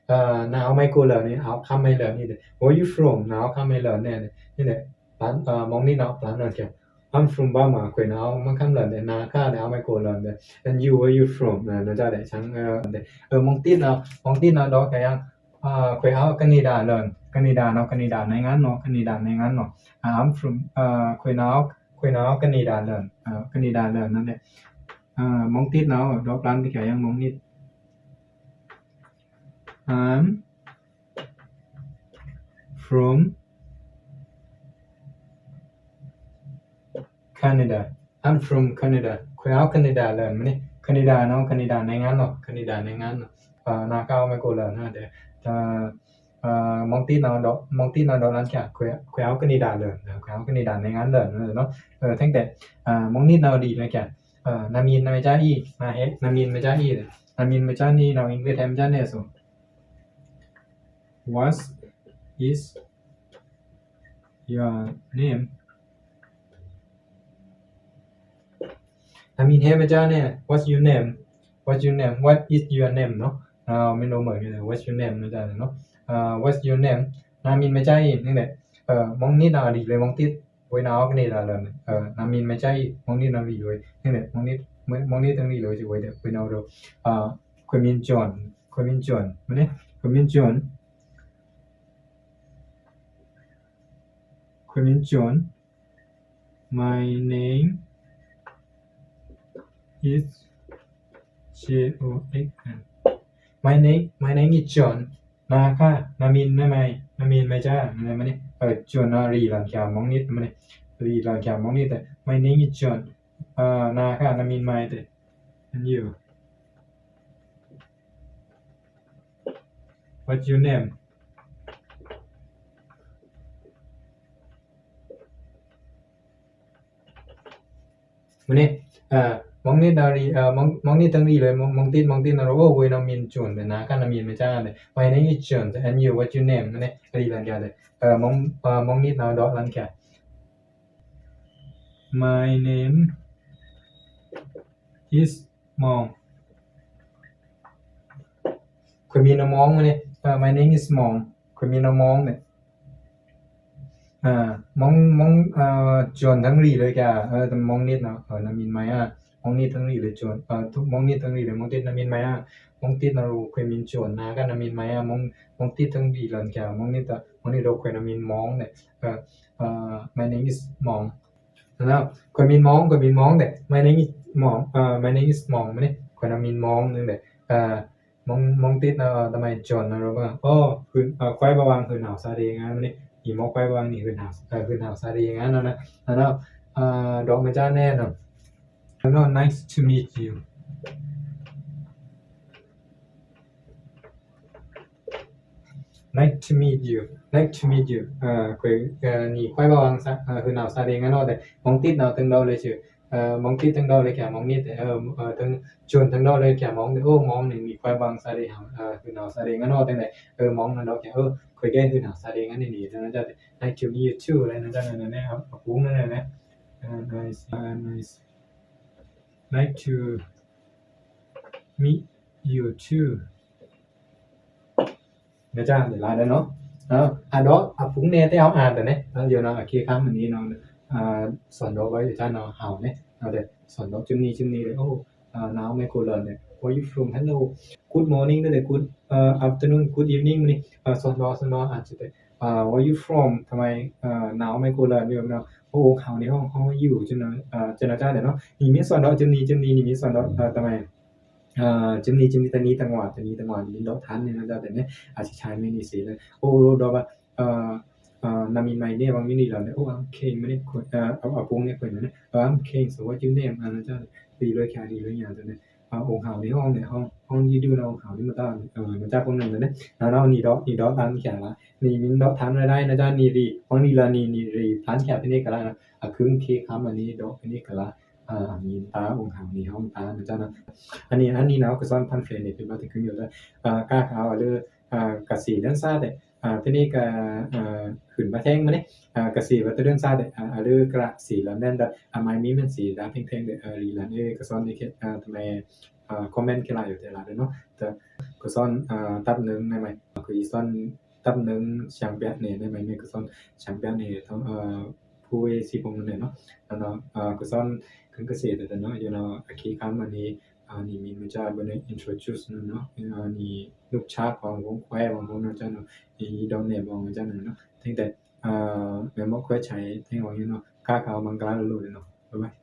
ເອີ ນາວໄມໂກເລີນນີ້ ເອົາຄຳໃໝ່ເລີນນີ້ເດ້. Where you from? ນາວຄຳໃໝ່ເລີນແນ່ນີ້ແຫຼະ. ປານ ເອີ ມອງນິດເນາະ ປານນັ້ນແກ່ I'm from Burma. ຂ້ອຍນາວມາຄຳເລີນແດ່. ນາຄາເດ້ ເອົາໄມໂກເລີນເດ້. And you, where you from? ເອີ ນາຈາເດ້ ສັງ ເອີ ເດ້ ເອີ ມອງຕິດເນາະ ມອງຕິດເນາະ ດອກກະຍັງ ເອີ ຂ້ອຍເອົາການິດາເລີນ. ການິດາເນາະ ການິດາໃນງານເນາະ ການິດາໃນງານເນາະ. I'm from ເອີ ຂ້ອຍນາວ ຂ້ອຍນາວການິດາເລີນ. ເອີ ການິດາເລີນນັ້ນແຫຼະ. ເອີ ມອງຕິດເນາະ ດອກລັນໄປຂຽນຫຍັງ ມອງນິດ I'm from Canada. I'm from Canada. ຂ້ອຍເອົາການິດາເລີນມານີ້. ການິດາເນາະ ການິດາໃນງານເນາະ ການິດາໃນງານເນາະ. ເອີ ນາກາເອົາໄມໂກເລີນນະເດ້. ເອີ ເອີ ມອງຕິດເນາະ ດອກ ມອງຕິດເນາະ ດອກລັນກາ ຂ້ອຍ ຂ້ອຍເອົາການິດາເລີນ. ເອີ ຂ້ອຍເອົາການິດາໃນງານເລີນເນາະ. ເອີ ແທ້ແຕ່ ເອີ ມອງນິດເນາະ ດີແລ້ວກະ ເອີ ນາມິນ ນາມິນ ມາຈາອີ ນາເຮັດ ນາມິນ ມາຈາອີ ນາມິນ ມາຈານີ້ ເນາະ ອັງກິດແທ້ ມາຈາແນ່ so What is your name? ນາມິນ ເຮັດມາຈາແນ່ What's your name? What's your name? What is your name? ເນາະ ເອີ ແມ່ນໂອເມີ What's your name? ມາຈາເນາະ ເອີ What's your name? ນາມິນ ມາຈາອີກນີ້ແຫຼະ. ເອີ ມອງນິດເນາະ ດີເລີຍ ມອງຕິດ Where now ການິດາເລີນ. ເອີ ນາມິນ ມາຈາອີກ ມອງນິດ ນາມິນເລີຍ ນີ້ແຫຼະ ມອງນິດ ມອງນິດ ເຖິງນີ້ເລີຍ ຊິໄວ້ເດີ Where now ເດີ. ເອີ ຂ້ອຍມິນຈອນ ຂ້ອຍມິນຈອນ ມານີ້ ຂ້ອຍມິນຈອນ ຂ້ອຍມິນຈອນ My name is J O N. My name, my name is John. ນາຄາ ນາມິນ ນາໄມ ນາມິນ ໄມຈາ ມານີ້ ເອີ ຈອນ ນາ ຣີ ລັນກາ ມອງນິດ ມານີ້ ຣີ ລັນກາ ມອງນິດ My name is John. ເອີ ນາຄາ ນາມິນ ໄມ ເຕ and you? What's your name? ມານີ້ ເອີ ມອງນິດ ນາຣີ ເອີ ມອງ ມອງນິດ ເຖິງຣີເລີຍ ມອງ ມອງຕິດ ມອງຕິດ ນາໂຣ ໂອ້ ເວີຍ ນາມິນ ຈອນ ເປັນນາຄາ ນາມິນ ໄມຈາ ເລີຍ My name is John and you, what's your name? ມານີ້ ຣີ ລັນກາ ເລີຍ ເອີ ມອງ ເອີ ມອງນິດ ນາ ດອກ ລັນກາ My name is ມອງ ຂ້ອຍມີນາມອງ ມານີ້ ເອີ My name is ມອງ ຂ້ອຍມີນາມອງເດ້ ເອີ ມອງ ມອງ ເອີ ຈອນທັງຣີເລີຍກະ ເອີ ແຕ່ມອງນິດເນາະ ເອີ ນາມິນ ໄມອາ ມອງນິດທັງຣີເລີຍ ຈອນ ເອີ ທຸກ ມອງນິດທັງຣີເລີຍ ມອງຕິດ ນາມິນ ໄມອາ ມອງຕິດ ນາຣູ ຂ້ອຍມີນ ຈອນ ນາກະ ນາມິນ ໄມອາ ມອງ ມອງຕິດ ທັງຣີເລີຍກະ ມອງນິດ ມອງນິດ ໂດ ຂ້ອຍນາມິນ ມອງເດ້ ເອີ ເອີ My name is ມອງ ເນາະ ຂ້ອຍມີນມອງ ຂ້ອຍມີນມອງເດ້ My name is ມອງ ເອີ My name is ມອງ ມານີ້ ຂ້ອຍນາມິນມອງ ຈັ່ງໃດ ເອີ ມອງ ມອງຕິດ ເອີ ທຳໄມ ຈອນ ນາໂຣ ໂອ້ ຄື ເອີ ຄວາຍບາວັງ ຄືນາວຊາເດງານ ມານີ້ ອີໝໍຄວາຍບາວັງນີ້ ຄືນາວ ເອີ ຄືນາວຊາເດງານ ເນາະ ເນາະ ເອີ ດອກມາຈາກແນ່ນອນ Hello, nice to meet you. Nice to meet you. Nice to meet you. ເອີ ຂ້ອຍ ເອີ ນີ້ ຄວາຍບາວັງ ເອີ ຄືນາວຊາເດງານ ເນາະ ແຕ່ມອງຕິດ ເນາະ ເຖິງດອກເລີຍ ຊື່ ເອີ ມອງຕິດ ເຖິງດອກເລີຍ ແຄ່ມອງນິດ ເອີ ເອີ ເຖິງ ຈອນ ເຖິງດອກເລີຍ ແຄ່ມອງ ໂອ້ ມອງນີ້ ມີຄວາຍບາວັງ ຊາເດງານ ເອີ ຄືນາວຊາເດງານ ເນາະ ຈັ່ງໃດ ເອີ ມອງນັ້ນດອກ ແຄ່ ເອີ ຂ້ອຍແກ່ຄືນາວຊາເດງານ ນີ້ ນີ້ ນັ້ນຈະ Nice to meet you too ແລ້ວ ນັ້ນຈະ ນັ້ນແຫຼະ ອາ ປຸງນັ້ນແຫຼະ ເອີ nice, uh, nice. Nice to meet you too. ນະຈາ ຫຼາຍແລ້ວເນາະ ເອີ ອາ ດອກ ອາ ປຸງແນ່ ແຕ່ເຮົາອ່ານແຕ່ນີ້ ເອີ ດຽວເນາະ ໂອເຄ ຄຳອັນນີ້ເນາະ ອາ ສອນດອກໄວ້ ອາຈານເນາະ ເຮົານີ້ ເຮົາແຕ່ສອນດອກ ຈຸດນີ້ ຈຸດນີ້ເລີຍ ໂອ້ ອາ ນາວ ໄມໂຄເລີນເລີຍ Where you from? Hello. Good morning ເລີຍ Good, ເອີ afternoon, good evening ມື້ນີ້ ເອີ ສອນດອກ ສອນດອກ ອາດຈະ ເອີ Where you from? ທຳໄມ ເອີ ນາວ ໄມໂຄເລີນ ເນາະ ໂອ້ ເຮົາໃນຫ້ອງ How are you? ຈັ່ງ ເອີ ຈັ່ງ ອາຈານເນາະ ນີ້ມີສອນດອກ ຈຸດນີ້ ຈຸດນີ້ ນີ້ມີສອນດອກ ເອີ ທຳໄມ ເອີ ຈຳນີ້ ຈຳນີ້ ຕານີ້ ຕັງຫວາ ຕານີ້ ຕັງຫວາ ນີ້ ດອກທັນນີ້ນະ ເຈົ້າ ແຕ່ນີ້ ອາດຊິໃຊ້ແມ່ນນີ້ຊິເລີຍ ໂອ້ ດອກວ່າ ເອີ ເອີ ນາມິນ ໄມ ເນ ວັງ ມິນີ ລາວ ໂອ້ I'm King ມານີ້ ເອີ ອາ ອາ ປຸງນີ້ ເພິ່ນ ເອີ I'm King, so what your name? ອາ ນະ ເຈົ້າ ດີເລີຍ ແຄ່ດີເລີຍ ຫຍັງ ເຈົ້າ ນີ້ ອາ ອົງເຮົານີ້ ຫ້ອງນີ້ ຫ້ອງ ຫ້ອງ you do ນະ ອົງເຮົານີ້ ມາຕາ ເອີ ມາຈາກພວກນັ້ນ ນະ ເນາະ ນີ້ ດອກ ນີ້ ດອກ ຕັນ ແຄ່ລະ ນີ້ ມີ ດອກ ທັນ ໄດ້ ນະ ເຈົ້າ ນີ້ ດີ ຫ້ອງນີ້ ລະ ນີ້ ນີ້ ດີ ທັນ ແຄ່ ເປັນເອກະລາດ ນະ ອາ ຄຶງ ເຄ ຄຳ ອັນນີ້ ດອກ ເປັນເອກະລາດ ອາ ມີຕາ ອົງເຮົານີ້ ຫ້ອງຕາ ນະ ເຈົ້າ ນະ ອັນນີ້ ອັນນີ້ນະ ກະສອນພັນແຟນນີ້ ເປັນວ່າແຕ່ຄືຢູ່ ອາ ກາຂາວ ອາ ຫຼື ອາ ກະສີເລື່ອງຊາດ ອາ ເປັນນີ້ກະ ອາ ຂຶ້ນມາແທງມານີ້ ອາ ກະສີວ່າແຕ່ເລື່ອງຊາດ ອາ ອາ ຫຼື ກະສີລອນແດນ ອາ ໄມມີແມ່ນສີດາແພງໆ ເດີ ອາ ລີລານ ເອ ກະສອນນີ້ ອາ ທຳໄມ ອາ ຄອມເມັນຂີ້ຮ້າຍຢູ່ແຕ່ລະເດີເນາະ. ແຕ່ກະສອນ ອາ ຕັບໜຶ່ງໄດ້ໄໝ ຄືອີສອນຕັບໜຶ່ງ ສຽງແປດເນ ໄດ້ໄໝ ແມ່ກະສອນສຽງແປດເນ ຕ້ອງ ອາ ຜູ້ເວຊີພວກນັ້ນເນາະ ອາ ກະສອນຄືນກະເສດເນາະ ຢູ່ເນາະ ອາຄີຄຳ ອັນນີ້ ອາ ນີ້ມີມາຈາກເບິ່ງໃນ introduce ເນາະ ອາ ນີ້ລູກຊາກຂອງວົງແຄວ ຂອງພວກນັ້ນເນາະ ອີດອນເນ ຂອງຈາກນັ້ນເນາະ ແຕ່ງແຕ່ ອາ ແມ່ນບໍ່ ແຄວໄຊ ແຕ່ງອອກຢູ່ເນາະ ກາກາວ ມັງກະລາ ໂລດເນາະ ບາຍບາຍ.